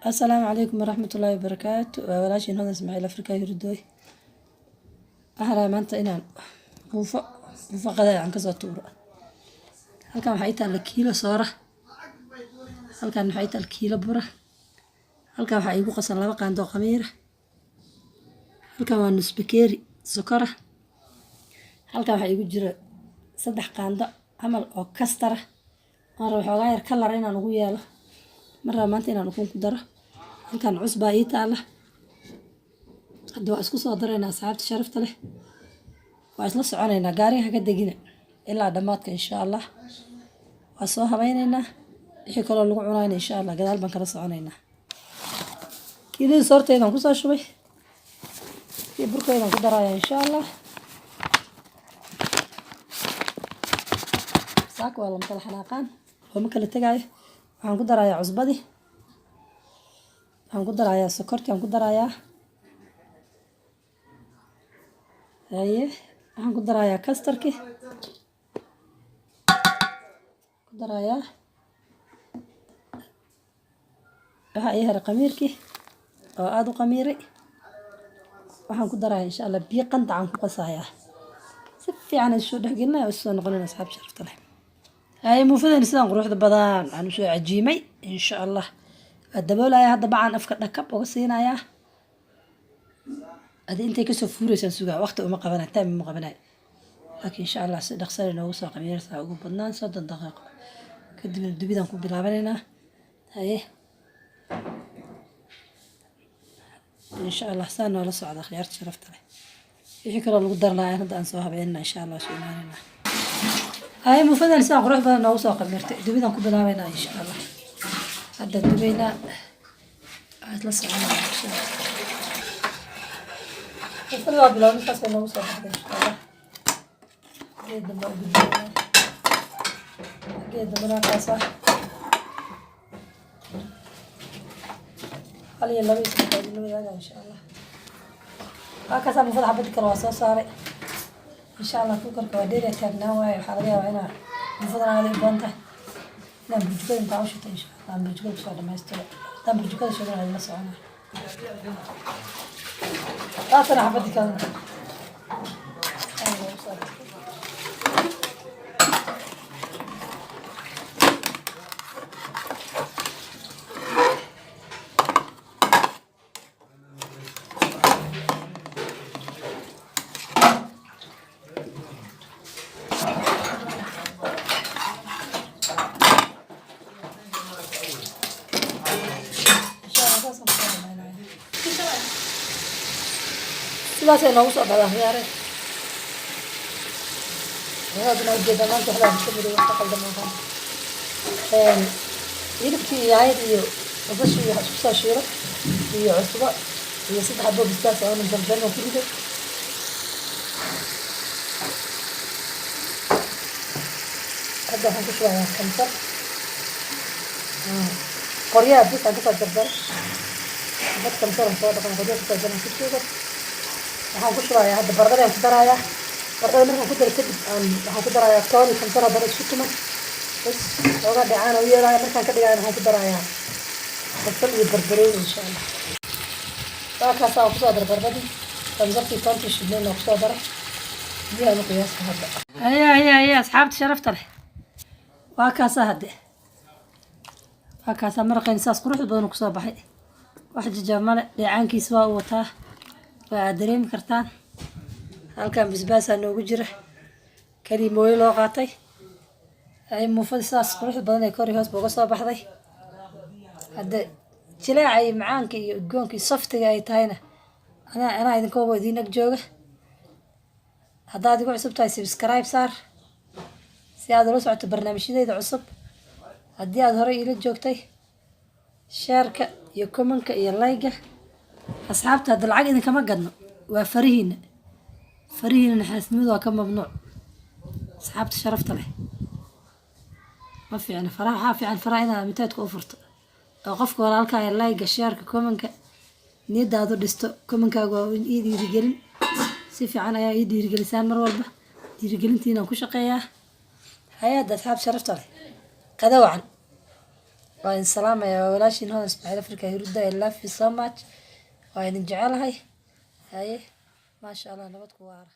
Asalaamu calaykum waraxmatullaahi wabarakaatu. Waa walaashiin Hodan Ismaaciil Afrika Hurdooy. Waxaan rabaa maanta inaan muufo muufo qadada aan kasoo tuuro. Halkan waxaa ii taalla kiilo soora, halkan waxaa ii taalla kiilo bura, halkan waxaa iigu qasan 2 qaando oo khamiira, halkan waa nus bakeeri sokora, halkan waxaa iigu jira 3 qaando camal oo kastara. Waan rabaa xoogaa yar kalar inaan ugu yeelo, ma raba maanta inaan ukun ku daro. Halkan cusbaa ii taalla. Hadda waa isku soo daraynaa asxaabta sharafta leh, waa isla soconaynaa, gaariga haka degina ilaa dhammaadka insha Allah. Waa soo habaynaynaa, wixii kaloo lagu cunayna insha Allah gadaal baan kala soconaynaa. Kiiladii soorteedaan kusoo shubay iyo burkeedaan ku darayaa insha Allah. Saaka waa lama kala xanaaqaan, looma kala tegaayo. Waxaan ku darayaa cusbadii, waxaan ku darayaa sokortii, aan ku darayaa haye, waxaan ku darayaa kastarkii, ku darayaa. Waxaa ii haray khamiirkii oo aada u khamiiray. Waxaan ku darayaa insha Allah biyo qandac aan ku qasayaa, si fiican isu dhexgelinaya oo isu soo noqonayna asxaab sharafta leh. Haye, muufadani sidaan quruxda badan aan usoo cajiimay insha Allah. Waa daboolaya hadda, bacaan afka dhakab uga siinayaa. Adi intay kasoo fuureysaan sugaa, waqti uma qabanayo, time uma qabanayo, laakiin insha Allah si dhaqso leh noogu soo khamiiraysaa, ugu badnaan 30 daqiiqo. Kadibna dubidaan ku bilaabanaynaa. Haye, insha Allah saa noola socda khiyaarta sharafta leh. Wixii kaloo lagu dar lahaa hadda aan soo habeynana insha Allah, soo imaanayna. Haye, muufadan sidaan qurux badan noogu soo khamiirtay, dubidaan ku bilaabaynaa insha Allah. Hadda dubaynaa, waa isla soconaa insha Allah. Muufada waa bilaabnay, saasay noogu soo baxday insha Allah. Geed dambe u gudbaynaa, geed dambena kaas ah 1 iyo 2 iyo 3 idinla wadaaga insha Allah. Waa kaasaa muufada, xabadi kale waa soo saaray insha Allah. Kuukarka waa dheer taagnaan waaye, waxaa laga yaabaa inaa muufadan aada u badan tahay inaan burjukada intaa u shito insha Allah, aan burjukada kusoo dhamaystiro. Haddaan burjukada shidan waa idinla soconaa. Taasana xabadi kalena noogu soo baxday. Insha Allah saasaan kusoo dhamaynaya, sidaasay noogu soo baxdaa khiyaare. Haddana ujeedaa maanta waxbaa ka midow, wax ka qaldan maahan. Hilibkii iyo yaanyadii iyo basashii iyo isku soo shiilo iyo cusbo iyo 3 xabo basbaas oo jarjarin oo ku riday. Hadda waxaan ku shubayaa kamsar qoryaha bis aan kasoo jarjaray, xabad kamsar aan soo dhaqan, qoryaha kasoo jaran ku shubo. Waxaan ku shubayaa hadda baradhadii aan ku darayaa. Baradhada markaan ku daro kadib aan waxaan ku darayaa toon iyo kamsar haddana isku tuman, bas xoogaa dheecaan u yeelaya. Markaan ka dhigayana waxaan ku darayaa basal iyo barbarooni insha Allah. Waa kaasaa, waan kusoo daray baradhadii, kamsartii, toontii shidnayn waan kusoo daray, biyaha anu qiyaasta hadda. Haya haya haya, asxaabta sharafta leh, waa kaasaa hadde, waa kaasaa maraqeen saas quruxda badan kusoo baxay. Wax jajab male, dheecaankiisa waa u wataa, waa aad dareemi kartaan. Halkan basbaasaa noogu jira, kali mooyo loo qaatay. Ay muufada sidaas quruxda badan ee kor iyo hoos ba uga soo baxday. Hadde jileeca iyo macaanka iyo udgoonka iyo softiga ay tahayna anaa idinkooba idiin ag jooga. Haddaad igu cusub tahay, subscribe saar si aad ula socoto barnaamijyadeyda cusub. Haddii aad horey iila joogtay, share-ka iyo comment-ka iyo like-ga. Asxaabta, hadda lacag idinkama gadno, waa farihiina, farihiina naxaasnimadu waa ka mamnuuc. Asxaabta sharafta leh, ma fiicna faraha, waxaa fiican faraha inaad mitaadka u furto oo qofka walaalkaaga like-ga, share-ka, comment-ka niyadda aad u dhisto. Comment-kaaga waa ii dhiirigelin, si fiican ayaa ii dhiirigelisaan mar walba, dhiirigelintiinaan ku shaqeeyaa. Hay-adda asxaab sharafta leh, qada wacan. Waa idin salaamaya. Waa walaashiin Hodan Ismaaciil Africa Hiruda. I love you so much. Waa idin jecelahay. Haye, maasha Allah, nabad ku waara.